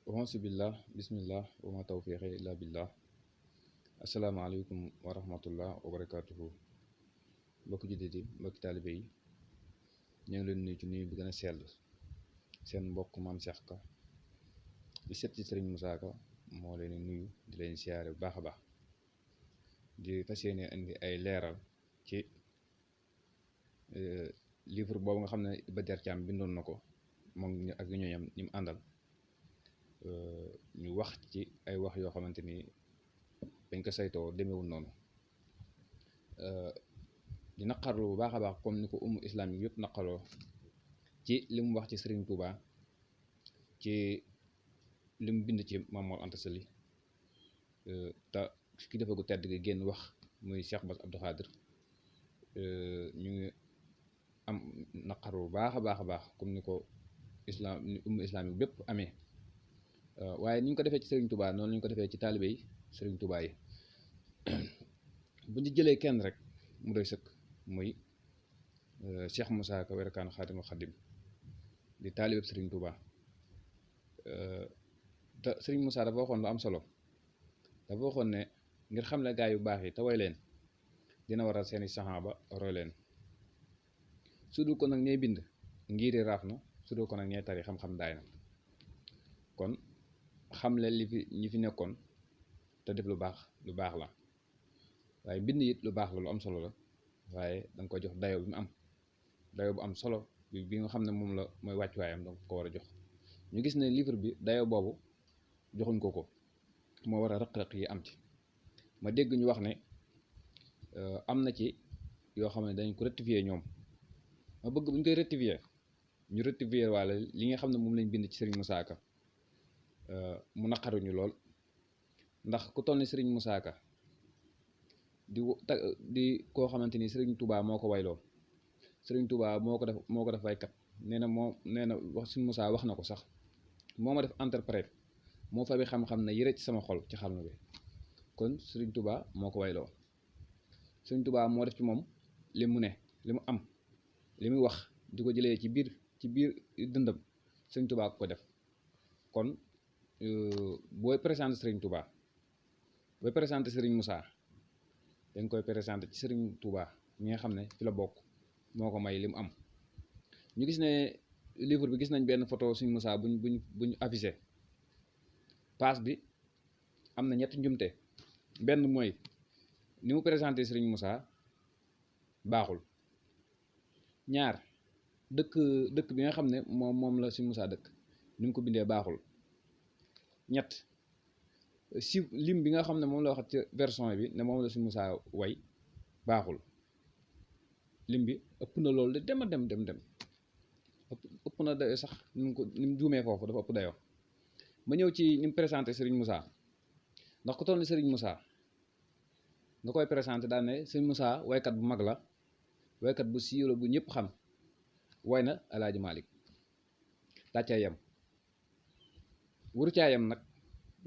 auzu billah bismillah wa ma tawfiqi illa billah asalaamaaleykum wa rahmatullah wa barakatuhu mbokki jullit yi mbokki taalibe yi ñu ngi leen nuyu ci nuyu bi gën a sell seen mbokk Maam Cheikh Ka di set ci Sëriñ Moussa Ka moo leen nuyu di leen siyaare bu baax a baax di fas yéene indi ay leeral ci livre boobu nga xam ne Iba Der Thiam bindoon na ko moom ak ñooñam ñi mu àndal ñu wax ci ay wax yoo xamante ni dañ ko saytoo demeewul noonu di naqarlu bu baax a baax comme ni ko ummu islam yi yëpp naqaroo ci li mu wax ci Serigne Touba ci li mu bind ci Maam Mor Anta Sali te ki defa gu tedd gi génn wax muy Cheikh Bass Abdou Khadir ñu ngi am naqaru bu baax a baax comme ni ko islam ni ummu islam yi bépp amee waaye ni ñu ko defee ci Serigne Touba noonu la ñu ko defee ci taalibe yi Serigne Touba yi bu ñu jëlee kenn rek mu doy sëkk muy Cheikh Moussa Ka Wérékanu Xaadimul Xaadim di taalibe Serigne Touba te Serigne Moussa dafa waxoon lu am solo dafa waxoon ne ngir xamle gaa yu baax yi te way leen dina waral seeni saxaaba roy leen su dul ko nag ñey bind ngiri raaf na su dul ko nag ñey tari xam-xam daay na kon xamle li fi ñi fi nekkoon te def lu baax la waaye bind it lu baax la lu am solo la waaye danga ko jox dayo bi mu am dayo bu am solo bi nga xam ne moom la mooy wàccuwaayam danga ko war a jox ñu gis ne livre bi dayo boobu joxuñ ko moo war a rëq-rëq yi am ci ma dégg ñu wax ne am na ci yoo xam ne dañ ko rectifier ñoom ma bëgg bu ñu koy rectifier ñu rectifier walla li nga xam ne moom lañ bind ci Serigne Moussa Ka mu naqaruñu lool ndax ku toll ni Serigne Moussa Ka di koo xamante ni Serigne Touba moo ko wayloo Serigne Touba moo ko def waykat nee na wax Serigne Moussa wax na ko sax moo ma def interprète moo fa bi xam-xam ne yëre ci sama xol ci xarnu bi kon Serigne Touba moo ko wayloo Serigne Touba moo def ci moom li mu ne li mu am li muy wax di ko jëlee ci biir dëndam Serigne Touba ko def kon booy présenté Serigne Touba booy présenté Serigne Moussa dañ koy présenté ci Serigne Touba mi nga xam ne fi la bokk moo ko may li mu am ñu gis ne livre bi gis nañ benn photo Serigne Moussa buñ affiché page bi am na ñetti njumte benn mooy ni mu présenté Serigne Moussa baaxul ñaar dëkk bi nga xam ne moom la Serigne Moussa dëkk ni mu ko bindee baaxul ñett si lim bi nga xam ne moom la wax ci version bi ne moom la Serigne Moussa way baaxul lim bi ëpp na loolu de dem ëpp na dayo sax ni mu juumee foofu dafa ëpp dayoo ma ñëw ci ni mu présenté Serigne Moussa ndax ku toll ni Serigne Moussa nga koy présenté daal ne Serigne Moussa waykat bu mag la waykat bu siiw la bu ñëpp xam way na Alaaji Malick daa cay yem wuru caa yem nag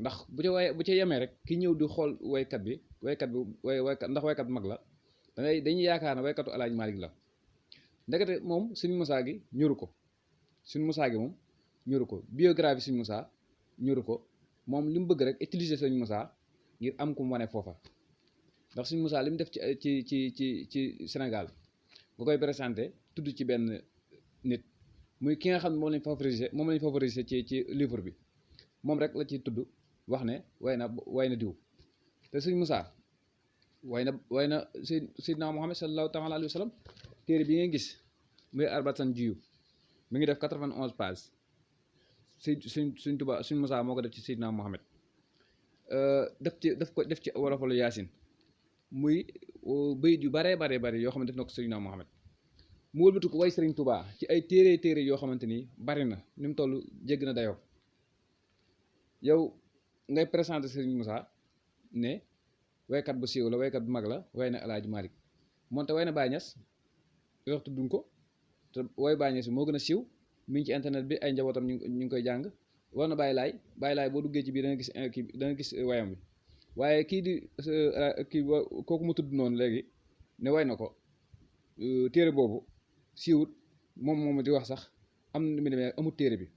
ndax bu ca yemee rek ki ñëw di xool waykat bi ndax waykat bu mag la dañuy yaakaar ne waykatu Alaaji Malick la ndekete moom Serigne Moussa gi ñoru ko Serigne Moussa gi moom ñoru ko biographie Serigne Moussa ñoru ko moom li mu bëgg rek utiliser Serigne Moussa ngir am ku mu wane foofa ndax Serigne Moussa li mu def ci Sénégal nga koy présenté tudd ci benn nit muy ki nga xam ne moom lañ favoriser ci livre bi moom rek la ci tudd wax ne way na diw te Serigne Moussa way na Seydina Muhammad sallallahu taala alayhi wa sallam téere bi ngeen gis muy arbatan jiyu mi ngi def 91 pages Serigne Touba Serigne Moussa moo ko def ci Seydina Muhammad def ci wolofalu Yaasin muy bayit yu bare yoo xam ne def na ko Seydina Muhammad mu wëlbatu ko way Serigne Touba ci ay téere yoo xamante ni bari na ni mu toll jégg na dayoo yow ngay présenté Serigne Moussa ne waykat bu siiw la waykat bu mag la way na Alaaji Malick moonte way na Baye Niass wax tudduñ ko te way Baye Niass moo gën a siiw mi ngi ci internet bi ay njabootam ñu ngi koy jàng war na Baye Laay boo duggee ci biir da nga gis wayam bi waaye kii di kooku mu tudd noonu léegi ne way na ko téere boobu siiwut moom di wax sax am na mu demee amul téere bi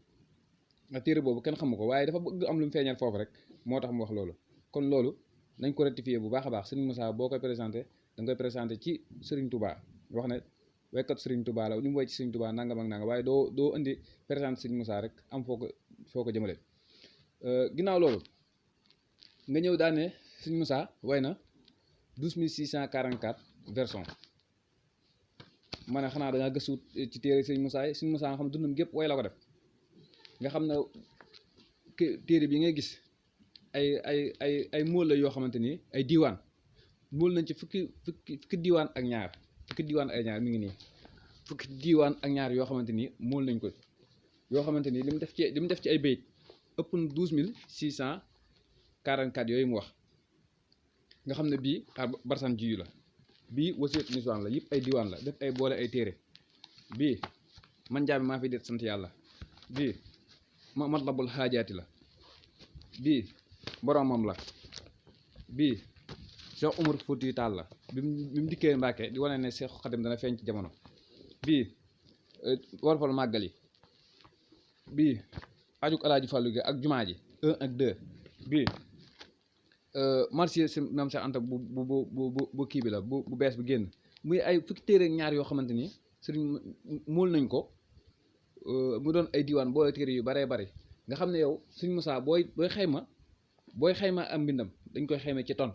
téere boobu kenn xamu ko waaye dafa bëgg am lu mu feeñal foofu rek moo tax mu wax loolu kon loolu nañ ko rectifier bu baax a baax Serigne Moussa boo koy présenté da nga koy présenté ci Serigne Touba wax ne waykat Serigne Touba la ñu mu woy ci Serigne Touba nangam ak nangam waaye doo indi présenté Serigne Moussa rek am foo ko jëmale ginnaaw loolu nga ñëw daal ne Serigne Moussa way na 12644 version ma ne xanaa da ngaa gëstu ci téere Serigne Moussa yi Serigne Moussa nga xam dundam gépp way la ko def nga xam ne téere bi ngay gis ay móol la yoo xamante ni ay diiwaan móol nañ ci fukki diiwaan ak ñaar mi ngi nii fukki diiwaan ak ñaar yoo xamante ni móol nañ ko yoo xamante ni li mu def ci ay bayit ëpp na 12644 yooyu mu wax nga xam ne bii barsan jiyu la bii wasiat niswaan la yëpp ay diiwaan la def ay boole ay téere bii man jaami maa fi det sant yàlla bii matlabul xaajaati la bii boromam la bii Cheikh Umar Fuuti Taal la bi mu dikkee Mbàkke di wane ne Cheikh Xadim dana feeñ ci jamono bii warfal màggal yi bii ajuk Alaaji Fàllu gi ak jumaa ji 1 ak 2 bii marché si Maam Cheikh Anta bu kii bi la bu bees bi génn muy ay fukki téere ak ñaar yoo xamante ni sëriñ móol nañ ko mu doon ay diiwaan boole téere yu baree bari nga xam ne yow Serigne Moussa booy xayma am mbindam dañ koy xayma ci tonne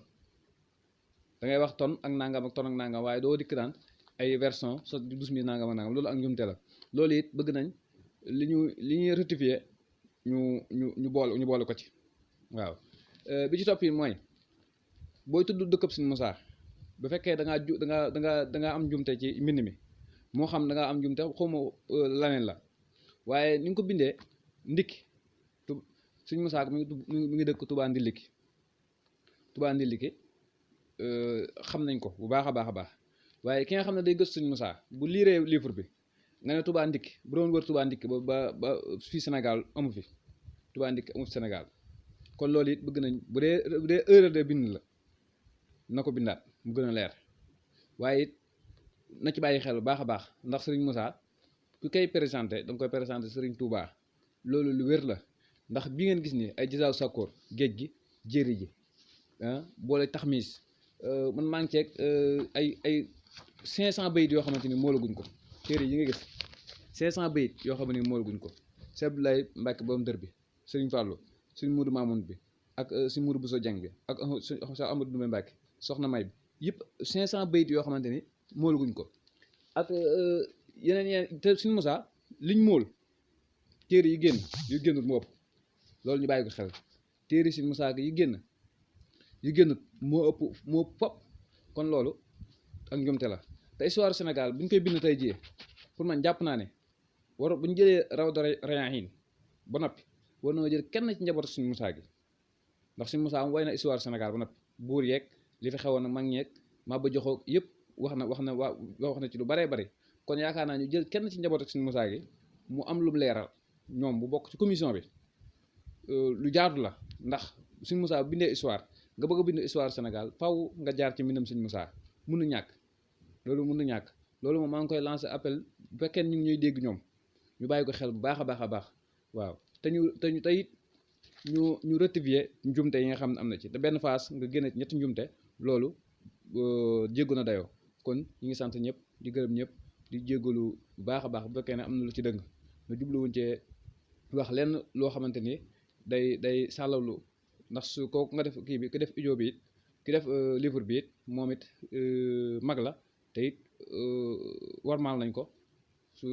da ngay wax tonne ak nangam ak tonne ak nangam waaye doo dikk daan ay version so 12000 nangam ak nangam loolu ak njumte la loolu it bëgg nañ li ñuy rectifier ñu boole ko ci waaw bi ci topp yi mooy booy tudd dëkkab Serigne Moussa bu fekkee da ngaa am njumte ci mbind mi moo xam da ngaa am njumte xawma laneen la waaye ni nga ko bindee ndikki Serigne Moussa mi ngi dëkk Touba Ndiliki xam nañ ko bu baax a baax waaye ki nga xam ne day gëstu Serigne Moussa bu liiree livre bi nga ne Touba Ndikki bu doon wër Touba Ndikki ba fii Sénégal amu fi Touba Ndikki amu fi Sénégal kon loolu it bëgg nañ bu dee erreur de bind la na ko bindaat mu gën a leer waaye it na ci bàyyi xel bu baax a baax ndax Serigne Moussa ku koy présenté da nga koy présenté Serigne Touba loolu lu wér la ndax bi ngeen gis ni ay gisaaw sakkoor géej gi jéeri ji boole taxmiis man maa ngi ceeg ay 500 bayit yoo xamante ni moolaguñ ko téere yi nga gis 500 bayit yoo xam ne moolaguñ ko Sëñ Abdoulaye Mbacke borom dër bi Serigne Fallou Serigne Moudou Mamoun bi ak Serigne Moudou Bousso Dieng bi ak Cheikh Amadou Ndoumbe Mbacke soxna May bi yëpp 500 bayit yoo xamante ni moolaguñ ko ak yeneen te Serigne Moussa liñ mool téere yi génn yu génnut moo ëpp loolu ñu bàyyi ko xel téere Serigne Moussa yi génnut moo ëpp fop kon loolu ak njomte la te histoire Sénégal bu ñu koy bind tey jii pour man jàpp naa ne bu ñu jëlee Rawdu Rayaahiin ba noppi war na jël kenn ci njabootu Serigne Moussa gi ndax Serigne Moussa way na histoire Sénégal ba noppi buur yeeg li fi xewoon mag ñeeg Maba Jaxu yëpp wax na ci lu baree bari kon yaakaar naa ñu jël kenn ci njabootu Serigne Moussa gi mu am lu mu leeral ñoom bu bokk ci commission bi lu jaadu la ndax Serigne Moussa bu bindee histoire nga bëgg a bind histoire Sénégal faw nga jaar ci mbindam Serigne Moussa mënu ñàkk loolu moom maa ngi koy lancer appel bu fekkee ñu ngi ñuy dégg ñoom ñu bàyyi ko xel bu baax a baax waaw te it ñu rectifier njumte yi nga xam ne am na ci te benn phase nga génne ñetti njumte loolu jéggu na dayoo kon ñu ngi sant ñëpp di gërëm ñëpp di jéggalu bu baax a baax bu fekkee ne am na lu ci dëng nga jubluwuñ cee wax lenn loo xamante ni day sàllalu ndax su kooku nga def kii bi ki def audio bi it ki def livre bi it moom it mag la te it warmaal nañ ko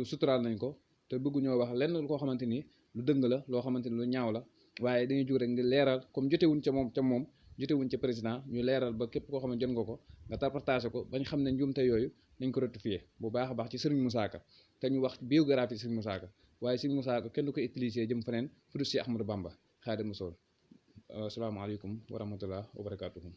suturaal nañ ko te bëgguñoo wax lenn koo xamante ni lu dëng la loo xamante ni lu ñaaw la waaye dañuy jug rek ngir leeral comme jotewuñ ca moom jotewuñ ca président ñu leeral ba képp koo xam ne jot nga ko nga partagé ko bañ xam ne njuumte yooyu nañ ko rectifier bu baax a baax ci Serigne Moussa Ka te ñu wax biographie Serigne Moussa Ka waaye Serigne Moussa Ka kenn du ko utiliser jëm feneen fu dul si Ahmadou Bamba Xaadimu Rasuul asalaamaaleykum wa rahmatullah wa barakaatuhu